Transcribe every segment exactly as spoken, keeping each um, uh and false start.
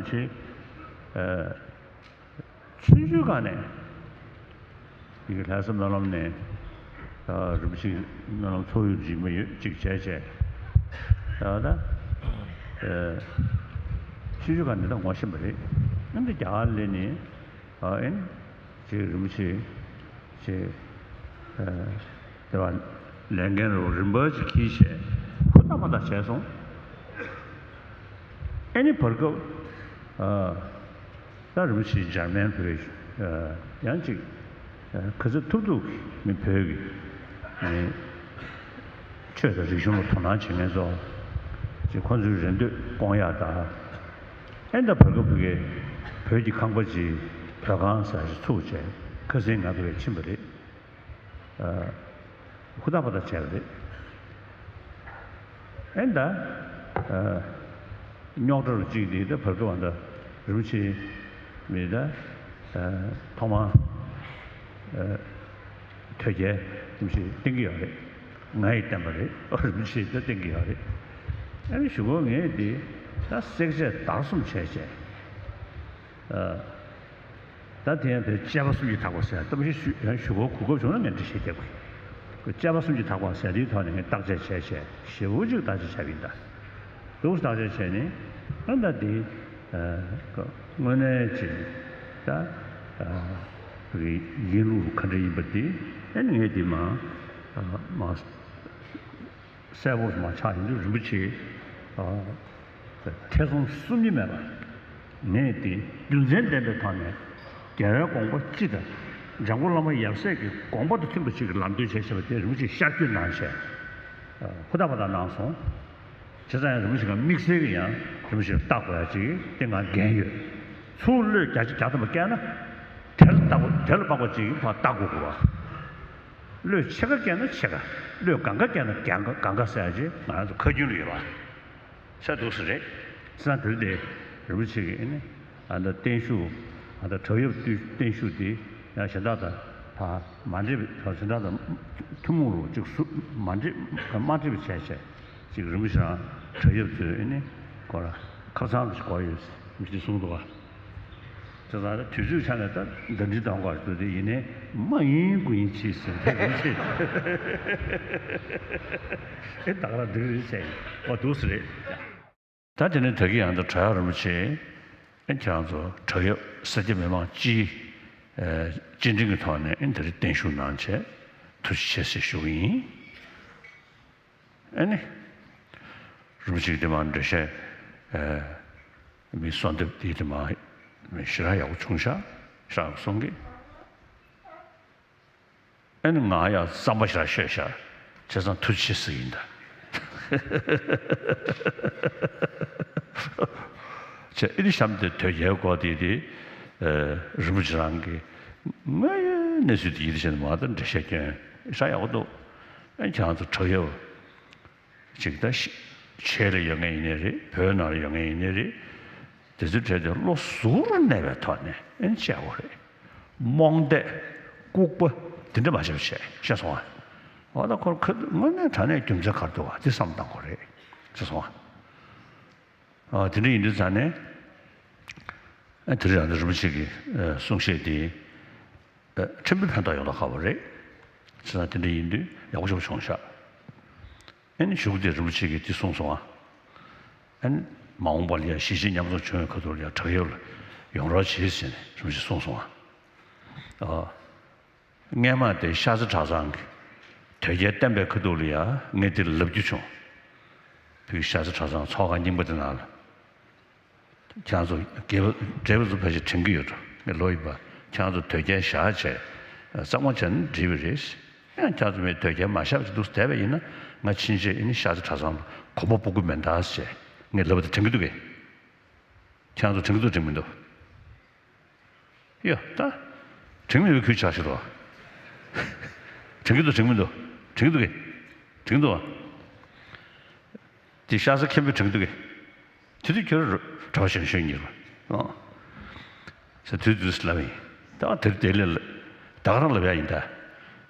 ཆེ། ཨ། ཆུང་ཆུང་སྒང་ནས་ཡི་གེ་ལྷ་ས་སྨོན་ལམ་ནས། ཨ། རིན་པོ་ཆེ་སྨོན་ལམ་ཚོགས་ཡུལ་གྱི་མི་ཡོད་ཅིག་བྱས་བྱས། ཨ། ད། ཨ། ཆུང་ཆུང་སྒང་ནས་ད་ངོ་ཤེས་པ་རེད། ཨ་ནི་རྒྱ་གར་སླེབས་ནས། ཨ། ཨེ་ནི་ཅིག་རིན་པོ་ཆེ། ཅིག་ཨ། དེ་བ་ལས་འགན་རུ་རིམ་པ་ཅིག་འཁྱེར་བྱས་ཧུར་ཐག་པ་ཐག་བྱས་སོང་། ཨེ་ནི་བར་སྐབས། ཨ། ད་རིན་པོ་ཆེ་འཇར་མན་བོད། ཨ། ཡང་ཅིག་ཨ། ག་ཚོད་ཐུབ་ཐུབ་ཀྱིས་མི་བོད་ཀྱི་མི་ཆོས་དང་རིག་གཞུང་ལ་དོ་སྣང་བྱེད་མཁན་ཚོ་ཅིག་ཁོང་ཚོའི་རེ་འདོད་སྐོང་ཡག་དང་། ཨེ་ད་བར་སྐབས་ཀྱི་བོད་ཀྱི་ཁང་པ་ཅིག་བོད་ཁང་ཟེར་ཞིག་ཚུགས་བྱས། ཁ་སང་ང་ཚོ་བས་ཕྱིན་པ་རེད། ཨ། ཧུར་ཐག་པ་ཐག་བྱས་པ་རེད། ཨེ་ད། ཨ། རྙོག་དྲ་རུ་གཅིག་དེ་ད་བར་སྐབས་ཨ་ད་རིན་པོ་ཆེ་མི་ད། ཨ། ཐོག་མར། ཨ། དོལ་རྒྱལ་རིན་པོ་ཆེ་བསྟེན་གྱི་ཡོད་རེད། ང་ཡིས་བསྟེན་པ་རེད། ཨོ། རིན་པོ་ཆེ་ད་བསྟེན་གྱི་ཡོད་རེད། ཨ་ནི་གཞུག་གུ་ངས་དེ་ད་བསྲེག་བཅད་བརྡར་གསུམ་བྱས་བྱས། ཨ། ད་དེ་ཡང་དཔེ་དཔྱད་པ་སུམ་ཅུ་དག་པ་ཟེར་ལྟ་བུ་ཞིག་ཞུ། ཡང་ཞུ་སྒོ་གོ་སྐབས་བྱུང་ན་ངས་འགྲེལ་བཤད་རྒྱབ་དགོས། དཔྱད་པ་སུམ་ཅུ་དག་པ་ཟེར་དེའི་ཐོག་ནས་ངས་བརྟག་དཔྱད་བྱས་བྱས་ཞེ་པོ་ཅིག་བརྟག་དཔྱད་བྱས་པ་ཡིན་ད། འདུག་བརྟག་དཔྱད་བྱས་ནས་ཨ་ད་དེ། ཨ། དངོས་གནས་ཅིག་ད། ཨ། ཡིན་ལུགས་ག་འདྲ་ཡིན་པ་དེ་ཨ་ནི་ངས་དེ་མ། ཨ། མ། གསལ་པོ་མ་ཆགས་ཡིན་དུས་རིན་པོ་ཆེ། ཨ། ཐེ་ཚོམ་གསུམ་གྱིས་མེད་པ། ངས་དེ་རྒྱུ་མཚན་ལྡན་པའི་ཐོག་ནས་རྒྱལ་བའི་དགོངས་པ་སྤྱི་དང་འཇམ་མགོན་བླ་མ་ཡབ་སྲས་ཀྱི་དགོངས་པ་དང་མཐུན་པ་ཞིག་གི་ལམ་སྟོན་བྱས་བཞག་པ་དེ་རིན་པོ་ཆེས་ཤར་བསྐྱོད་གནང་བྱས། ཨ། ཧུར་ཐག་པ་ཐག་གནང་སོང་། བྱས་ཙང་ཡང་རིན་པོ་ཆེ་ག་དམིགས་བསལ་གྱི་ཡང་རིན་པོ་ཆེར་བལྟ་དགོས་ཡ་ཅིག་དེ་ང་འགན་ཡོད། ཚུར་བློས་བརྒྱ་ཆ་བརྒྱ་ཐམ་པ་བཀལ་ན། དེ་ལ་བལྟ་དགོས། དེ་ལ་དཔག་པ་ཅིག་ཕར་བལྟ་དགོས་དགོས་པ། བློས་ཕྱེད་ཀ་བཀལ་ན་ཕྱེད་ཀ། བློས་གང་ག་བཀལ་ན་གང་ག་གང་ག་ཟེར་ཡ་ཅིག་ང་རང་ཚོ་ཁ་རྒྱུན་ལ་ཡོད་པ། ས་འདུག་སེ་རེད། བསམ་དུས་དེ་རིན་པོ་ཆེ་གིས་ཨེ་ནི་ཨ་ད་བརྟན་བཞུགས། ཨ་ད་བྲག་གཡབ་བརྟན་བཞུགས་དེ་ཡང་གཞན་དག་དང་ཕར་མ་འདྲེས་པའི། གཞན་དག་དང་ཐུན་མོང་རུ་ཅིག་སུ་མ་འདྲེས། མ་འདྲེས་པ་བྱས་བྱས་ཅིག་རིན་པོ་ཆེ་རང་བྲག་གཡབ་ཚོས་ཨེ་ནི་ཁོ་རང་ཁ་སང་གི་གོ་ཡོད། མི་ཞིག་གསུངས་འདུག་ག། དེ་ཙང་དུས་ཚོད་ཆ་ནས་ད་ཟླ་སྒྲིལ་གཏོང་དགོས་འདུག་དེ་ཡིན་ནའི་མ་ཡིན་དགུ་ཡིན་གྱིས་ཟེར་དེ་རིན་ཆེ། ཨེ་ད་ག་རང་འགྲིག་རེད་ཟེར། ཨོ་འདུག་སེ་རེད། ད་དེ་ནས་ད་གིན་ཡང་ད་བྲག་གཡབ་རིན་པོ་ཆེ་ཨེ་ཁྱེད་རང་ཚོ་བྲག་གཡབ་སེར་སྐྱ་མི་མང་སྤྱིའི་ཨེ་སྤྱི་འབྲེལ་གྱི་ཐོག་ནས་ཨེ་འདི་རིགས་བརྟན་བཞུགས་གནང་བྱས་ཐུགས་རྗེ་ཆེ་ཟེར་ཞུ་གི་ཡིན། ཨེ་ནི། རིན་པོ་ཆེ་གིས་དེ་མར་འགྲེལ་བཤད། ཨེ། མི་གསོལ་འདེབས་དེ་དེ་མར་ཞེ་དྲག་ཡག་པོ་བྱུང་ཤག་ཤག་གསུང་གི། ཨེ་ནི་ང་ཡང་རྩམ་པ་ཞེ་དྲག་བཤད་ཤག་བྱས་ཙང་ཐུགས་རྗེ་ཆེ་ཟེར་གི་ཡིན་ད། བྱས་ཨེ་ནི་གཤམ་དེ་དོལ་རྒྱལ་སྐོར་དེ་དེ། ཨེ། རིན་པོ་ཆེ་རང་གིས་ང་ཡང་གནས་ཚུལ་དེ་ཡིད་ཆེས་ནས་མ་ད་འགྲེལ་བཤད་སྐྱོན་ཤག་ཡག་པོ་འདུག་ཨེ་ཁྱེད་རང་ཚོ་བྲག་གཡབ། ཅིག་ད་ཤི། ཆེད་ལ་ཡོད་མཁན་ཡིན་ནའི་རེད། བོད་ནང་ལ་ཡོད་མཁན་ཡིན་ནའི་རེད། དེ་ཚོའི་གྲས་དེ་བློ་གཟུ་རུ་གནས་པའི་ཐོག་ནས་ཨེ་བྱས་དགོས་རེད། རྨོངས་དད། ལྐུགས་པ། དེ་འདྲ་མ་བྱེད་པ་བྱས། ཤེས་སོང་ཨ། འོ་ད་ཁོ་ཁ་དངོས་གནས་དྲང་གནས་རྒྱུ་མཚན་ག་རེ་འདུག་བ་དེ་བསམ་བློ་གཏང་དགོས་རེད། ཤེས་སོང་ཨ། ཨ། དེ་འདྲ་ཡིན་དུས་ཙང་ནས། ཨ། དེ་རིང་ཡང་རིན་པོ་ཆེ་གི་ཨ་གསུང་བཤད་དེ་ཨ་ཕྲན་བུ་ཕན་ཐོགས་ཡོང་ད་ཁག་པོ་རེད། བྱས་ཙང་དེ་འདྲ་ཡིན་དུས་ཡག་པོ་ཞེ་པོ་བྱུང་ཤག་ཨ་ནི་གཞུག་དེ་རིན་པོ་ཆེ་གིས་འདི་གསུངས་སོང་ཨ། ཨ་ནི་མ་འོངས་པ་ལ་ཡང་གཞིས་བྱེས་མཉམ་འཛོམས་བྱུང་བའི་ཁ་ཐུག་ལ་ཡང་བྲག་གཡབ་ལ་ཡོང་རོགས་བྱེད་ཟེར་ནས་རིན་པོ་ཆེས་གསུངས་སོང་ཨ། ཨ། སྔས་མ་དེ་ཤར་རྩེ་གྲྭ་ཚང་གིས་དོལ་རྒྱལ་བསྟེན་པའི་ཁ་ཐུག་ལ་ཡང་ངས་འདི་ལབ་རྒྱུ་བྱུང་། བོད་ཤར་རྩེ་གྲྭ་ཚང་ཚོགས་ཁང་རྙིང་པ་དེ་ནང་ལ། ཁྱེད་རང་ཚོ་དགེ་བ་འབྲས་བུ་ཚོ་ཕལ་ཆེར་དྲན་གྱི་ཡོད་འགྲོ། ངས་ལོ་ཡིན་པ་ཁྱེད་རང་ཚོ་དོལ་རྒྱལ་བཞག་བྱས་གཙང་མ་བྱས་ན་འགྲིག་པ་རེད། ཡང་ཁྱེད་རང་ཚོ་མི་དོལ་རྒྱལ་མ་བཞག་བྱས་འདུག་བསྡད་པ་ཡིན་ན་ང་ཕྱིན་ཆད་ཨ་ནི་ཤར་རྩེ་གྲྭ་ཚང་ལ་གོམ་པ་སྤོ་གི་མེད་ད་ཟེར་ངས་ལབ་པ་དེ་དྲན་གྱི་འདུག་གས། ཁྱེད་རང་ཚོ་དྲན་གྱི་འདུག་དྲན་གྱི་མི་འདུག་ཡ་ད། དྲན་གྱི་མེད་པའི་ཁུལ་ཆགས་ཤིག་རོ། དྲན་གྱི་འདུག་དྲན་གྱི་མི་འདུག་དྲན་གྱི་འདུག་གས། དྲན་གྱི་འདུག་བ། དེ་ཤ་ཚ་མཁན་པོས་དྲན་གྱི་འདུག་གས། དེ་དུས་ཁྱོད་ར་གྲྭ་པ་གཞོན་གཞོན་ཉིད་རེད། ཨོ། ཟེར་དུས་དུས་སུ་ལབ་ཡིན། ད་དེར་དེ་ལས་ད་ག་རང་ལབ་ཡ་ཡིན་ད།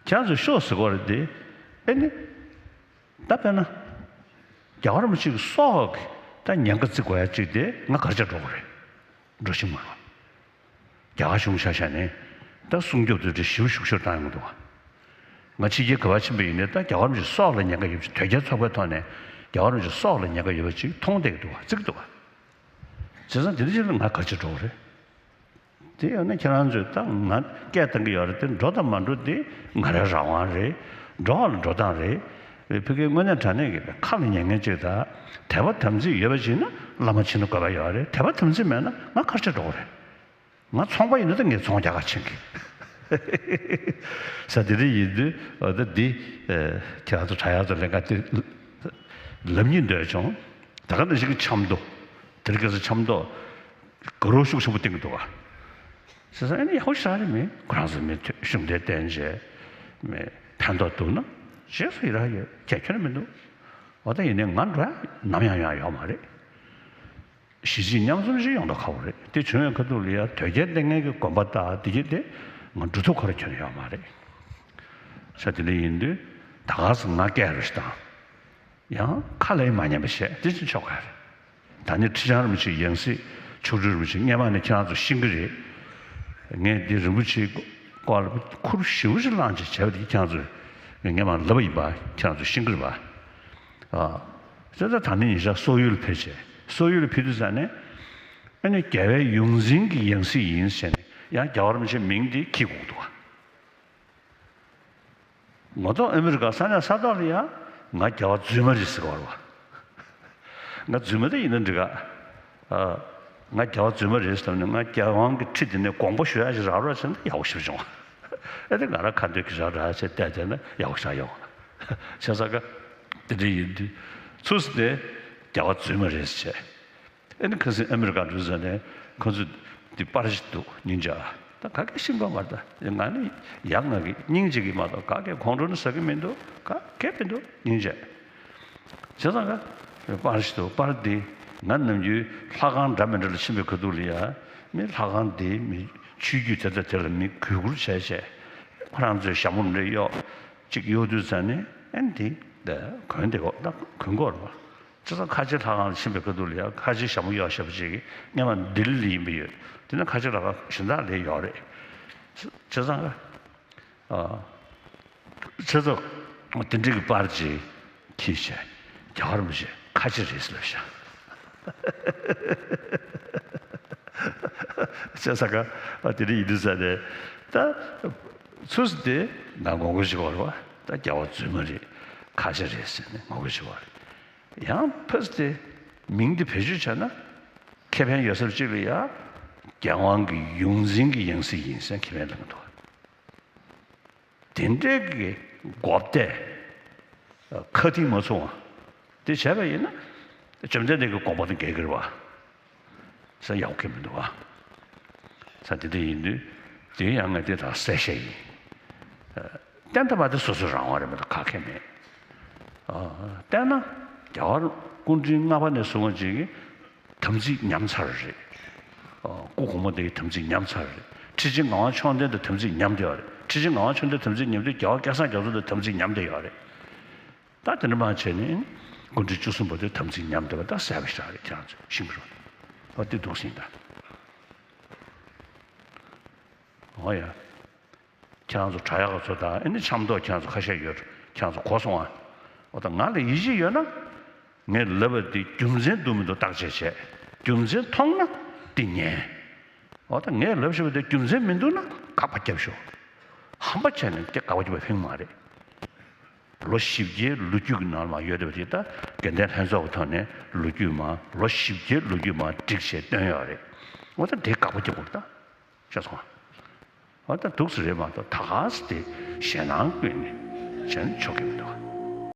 ཁྱེད་ཚོས་ཤོག་ཟེར་གོ་རེད་དེ། ཨེ་ནི། ད་དཔེར་ན། རྒྱལ་བ་རིན་པོ་ཆེ་གི་སྲོག་གི་ད་ཉེན་ཁ་བརྩི་དགོས་ཡ་གཅིག་དེ་ང་གར་ཆགས་འགྲོ་གི་རེད། འགྲོ་བཞིན་མ་རེད། རྒྱ་གར་གཞུང་ཆ་བཞག་ནས་ད་སྲུང་སྐྱོབ་དེ་འདྲ་ཞེ་པོ་ཤུགས་ཆེར་བཏང་ཡོང་གི་འདུག་བ། ང་ཕྱི་རྒྱལ་ག་པར་ཕྱིན་པ་ཡིན་ནའི་ད་རྒྱ་གར་མི་སོགས་ལ་ཉེན་ཁ་ཡོད་པ་ཅིག་དོལ་རྒྱལ་ཚོགས་པའི་ཐོག་ནས་རྒྱ་གར་མི་སོགས་ལ་ཉེན་ཁ་ཡོད་པ་ཅིག་མཐོང་བསྡད་ཀྱི་འདུག་བ། བརྩི་གི་འདུག་བ། བྱས་ཙང་དེ་འདྲ་ཅིག་ལ་ང་ག་ཅིག་འགྲོ་གི་རེད། དེ་ཡང་ན་ཁྱེད་རང་ཚོས་ད་ང་སྐད་བཏང་གི་ཡོད་རེད་དེ། འགྲོ་དང་མ་འགྲོ་དེ་ང་རའི་རང་དབང་རེད། འགྲོ་བ་ལ་འགྲོ་སྟངས་རེད། བོད་སྐད་དངོས་གནས་དྲང་གནས་ཀྱི་ཁ་ལ་ཉན་མཁན་ཅིག་དང་དད་པ་དམ་ཚིག་ཡོད་པ་ཅིག་ན་བླ་མ་ཕྱིན་ན་དགོས་པ་ཡོད་རེད། དད་པ་དམ་ཚིག་མེད་ན་ང་ག་ཅིག་འགྲོ་གི་རེད། ང་ཚོང་པ་ཡིན་ན་ད་ངས་ཚོང་རྒྱག་ག་ཕྱིན་གི། ས་དེ་རིགས་ཡིན་དུས་འོ་ད་འདི་ཁྱེད་རང་ཚོ་དྲ་ཡག་ཚོ་ལས་ཀ་དེ་ལབ་སྙིང་འདོད་བྱུང་། ད་ག་ནང་བཞིན་གྱི་ཆབ་མདོ་དེ་རིང་ཁ་སང་ཆབ་མདོ་དགའ་རབ་ཤུགས་ཆེན་པོ་བསྟན་གྱི་འདུག་བ། ཟེར་ས་ཨ་ནི་ཡག་པོ་ཞེ་དྲག་རེད། མི་ཁོ་རང་ཚོ་མི་གཞུང་འབྲེལ་བསྟན་བྱས་མི་ཕན་ཐོགས་འདུག་ན་རྗེས་སུ་ཡི་རང་ཡོད་ཁྱད་ཁྱོན་ནས་མི་འདུག་འོ་ད་ཡིན་ནའི་ང་འགྲོ་ཡ་ནམ་ཡང་ཡོང་ཡ་ཡོད་མ་རེད། གཞིས་བྱེས་མཉམ་འཛོམས་ཤིག་ཡོང་མདོག་ཁ་པོ་རེད། དེ་བྱུང་བའི་ཁ་ཐུག་ལ་ཡ་དོལ་རྒྱལ་བསྟེན་མཁན་གྱི་དགོན་པ་དང་དེ་གྱད་དེ་ང་འགྲོ་ཐུབ་ཁོ་ར་ཁྱོན་ཡོད་མ་རེད། ས་དེ་འདྲ་ཡིན་དུས་ད་ག་སེ་ང་སྐད་རེ་ཞིག་བཏང་། ཡང་ཁ་ལ་ཡང་མ་ཉན་པ་བྱས་དེ་ཅི་ཆོག་ག་རེད། ད་ནི་ཁྲི་བྱང་རིན་པོ་ཆེའི་ཡང་སྲིད་མཆོག་སྤྲུལ་རིན་པོ་ཆེ་སྔས་མ་ནས་ཁྱེད་རང་ཚོ་ཤེས་ཀྱི་རེད། ངས་འདི་རིན་པོ་ཆེའི་སྐོར་ལ་ཁུར་ཞེ་པོ་ཅིག་བླངས་བྱས་བྱས་པ་དེ་ཁྱེད་རང་ཚོས་ངས་སྔས་མ་ལབ་པ་ཡིན་པ་ཁྱེད་རང་ཚོས་ཤེས་ཀྱི་རེད་པ། ཨ། བྱས་ཙང་ད་ནི་ཉེ་ཆར་སོག་ཡུལ་ཕེབས་བྱས། སོག་ཡུལ་ཕེབས་དུས་ཙ་ནས་ཨ་ནི་རྒྱལ་བའི་ཡོངས་འཛིན་གྱི་ཡང་སྲིད་ཡིན་ཟེར་ནས་ཡང་རྒྱལ་བ་རིན་པོ་ཆེའི་མིང་འདི་འཁྱེར་དགོས་འདུག་བ། ངོ་ཐོག་ཨ་མི་རི་ཀ་ས་གནས་ས་ཐོག་ལ་ཡང་ང་རྒྱལ་བ་རྫུན་མ་རེད་ཟེར་གི་ཡོད་རེད་བ། ང་རྫུན་མ་དེ་ཡིན་ན་འགྲིག་ག་ཨ། ང་རྒྱལ་བ་རྫུན་མ་རེད་ཟེར་ནས་ང་རྒྱལ་དབང་གི་ཁྲི་དེ་ནས་དགོངས་པ་ཞུ་ཡག་ཞིག་རག་རོགས་བྱས་ན་ཡག་པོ་ཞེ་པོ་བྱུང་བ། ཨེ་དེ་ང་རང་ཁ་འདོན་གྱི་རག་རག་བྱས་བལྟས་བསྡད་ན་ཡག་པོ་ཞེ་དྲག་ཡོང་བ། བྱས་ཙང་ཀ་དེ་འདྲ་ཡིན་དུས་ཚུགས་སུ་དེ་རྒྱལ་བ་རྫུན་མ་རེད་ཟེར་བྱས། ཨ་ནི་ཁ་སང་ཨ་མི་རི་ཀ་འགྲོ་ཟེར་ནས་ཁོ་ཚོ་འདི་པར་ཞིག་འདུག་སྙིང་རྗེ། ད་ག་གེ་ཤེས་ཀྱི་མ་རེད། ད་ང་ནི་ཡག་ང་གི་སྙིང་རྗེ་གི་མ་གཏོགས་ག་གེ་ཁོང་ཁྲོ་ནི་ཟ་གི་མི་འདུག་ག་གེ་མི་འདུག་སྙིང་རྗེ། བྱས་ཙང་ག་པར་ཞིག་འདུག་པར་འདི་ང་ནམ་རྒྱུན་ལྷ་ཁང་འདྲ་མི་འདྲ་ལ་ཕྱིན་པའི་ཁ་ཐུག་ལ་ཡ་མི་ལྷ་ཁང་འདི་མི་ཆོས་བརྒྱུད་དེ་དང་དེ་ལ་མི་གུས་བཀུར་བྱས་བྱས་ཁོ་རང་ཚོའི་ཞྭ་མོ་འདྲ་གཡོག་ཅིག་གཡོག་དུས་ཙ་ནས་ཨ་ནི་འདི་གོན་བསྡད་ཡོད། ད་གོན་གྱི་ཡོད་རེད་པ། བྱས་ཙང་ཁ་ཆེ་ལྷ་ཁང་ལ་ཕྱིན་པའི་ཁ་ཐུག་ལ་ཡང་ཁ་ཆེ་ཞྭ་མོ་གཡོག་བཞག་པ་ཅིག་གིས་སྔས་མ་ལྡི་ལི་ལ་ཡིན་པ་ཡོད། དེ་ནས་ཁ་ཆེ་ལྷ་ཁང་གཞན་དག་ལ་ཡོད་རེད། བྱས་ཙང་ཨ། བྱས་ཙང་དེ་འདྲ་གི་པར་ཅིག་འཁྱེར་བྱས་རྒྱལ་བ་རིན་པོ་ཆེ་ཁ་ཆེ་རེད་ཟེར་ལབ་བཞག་བྱས་ཙང་ཀ་ཨ་དེ་འདྲ་ཡིན་དུས་ཙ་ནས་ད་ཚུགས་སུ་དེ་ང་ངོ་རྒོལ་བྱེད་ཀྱི་ཡོད་རེད་པ། ད་རྒྱལ་བ་རྫུན་མ་རེད་ཁ་ཆེ་རེད་ཟེར་ནས་ངོ་རྒོལ་བྱེད་ཀྱི་ཡོད་རེད། ཡང་ཕར་ཚུར་དེ་མིང་དེ་བེད་སྤྱོད་བྱས་ན་ཁེ་ཕན་ཡོད་ས་གཅིག་ལ་ཡ་རྒྱལ་དབང་གི་ཡོངས་འཛིན་གྱི་ཡང་སྲིད་ཡིན་ཟེར་ཁེ་ཕན་ལེན་གྱི་འདུག་དེ་འདྲའི་གི་འགོ་བདེ་ཁ་གཏིང་མ་ཚུགས་པ་དེ་བྱས་པ་ཡིན་ན་བཅོམ་ལྡན་འདས་ཀྱི་དགོངས་པ་དང་འགལ་གྱི་རེད་པ། ས་ཡག་གི་མི་འདུག་བ། ས་དེ་འདྲ་ཡིན་དུས་དེ་ཡང་ང་དེ་དག་གསལ་བཤད་ཡིན། བསྟན་ཐབས་པ་དེ་སོ་སོའི་རང་དབང་རེད་མ་གཏོགས་ག་གེ་མེད། བསྟན་ན་རྒྱལ་བ་སྐུ་ཕྲེང་ལྔ་པ་ནས་བཟུང་བ་ཅིག་གིས་དམ་ཚིག་ཉམས་ཚར་རེད། སྐུ་གོང་མ་དེ་གིས་དམ་ཚིག་ཉམས་ཚར་རེད། ཁྲི་ཆེན་ངག་དབང་མཆོག་ལྡན་དང་དམ་ཚིག་ཉམས་བསྡད་ཡོད་རེད། ཁྲི་ཆེན་ངག་དབང་མཆོག་ལྡན་དམ་ཚིག་ཉམས་དུས་རྒྱལ་བ་སྐལ་བཟང་རྒྱ་མཚོ་དང་དམ་ཚིག་ཉམས་བསྡད་ཡོད་རེད། ད་དེ་འདྲ་མ་བྱས་ནས་སྐུ་ཕྲེང་བཅུ་གསུམ་པ་དེ་དམ་ཚིག་ཉམས་བསྡད་པ་ད་གསལ་པོ་ཞེ་དྲག་རེད། ཁྱེད་རང་ཚོས་ཤེས་ཀྱི་རེད། ཨ་དེ་འདུག་ཟིན་ད། འོ་ཡ། ཁྱེད་རང་ཚོ་དྲ་ཡག་ཚོ་དང་ཨ་ནི་ཆབ་མདོ་ཁྱེད་རང་ཚོ་ཁ་ཤས་ཡོད། ཁྱེད་རང་ཚོ་གོ་སོང་ཨ། འོ་ད་ང་ལ་ཡིད་ཆེས་ཡོད་ན། ངས་ལབ་པ་འདི་རྒྱུ་མཚན་འདུག་མི་འདུག་བརྟག་དཔྱད་བྱས། རྒྱུ་མཚན་མཐོང་ན་འདི་ཉན། འོ་ད་ངས་ལབ་བཞག་པ་འདི་རྒྱུ་མཚན་མི་འདུག་ན་དགག་པ་རྒྱབ་ཤོག་ཧམ་པ་བྱས་ནས་དེ་དགག་པ་རྒྱབ་པ་ཕན་མ་རེད། ལོ་བཞི་བརྒྱའི་ལོ་རྒྱུས་ཀྱི་ནང་ལ་མར་ཡོད་བསྡད་པ་དེ་ད་དགེ་ལྡན་ལྷན་ཚོགས་ཀྱི་ཐོག་ནས་ལོ་རྒྱུས་མར་ལོ་བཞི་བརྒྱའི་ལོ་རྒྱུས་མར་བསྒྲིགས་བྱས་བཏོན་ཡོད་རེད། འོ་ད་དེ་དགག་པ་རྒྱབ་དགོས་རེད་ད། ཤེས་སོང་ཨ། འོ་ད་འདུག་སེ་རེད་མ་གཏོགས་ད་ག་སེ་དེ་ཞེད་སྣང་སྐུལ་ནས་བྱས་ན་ཆོག་གི་མི་འདུག་ཨ།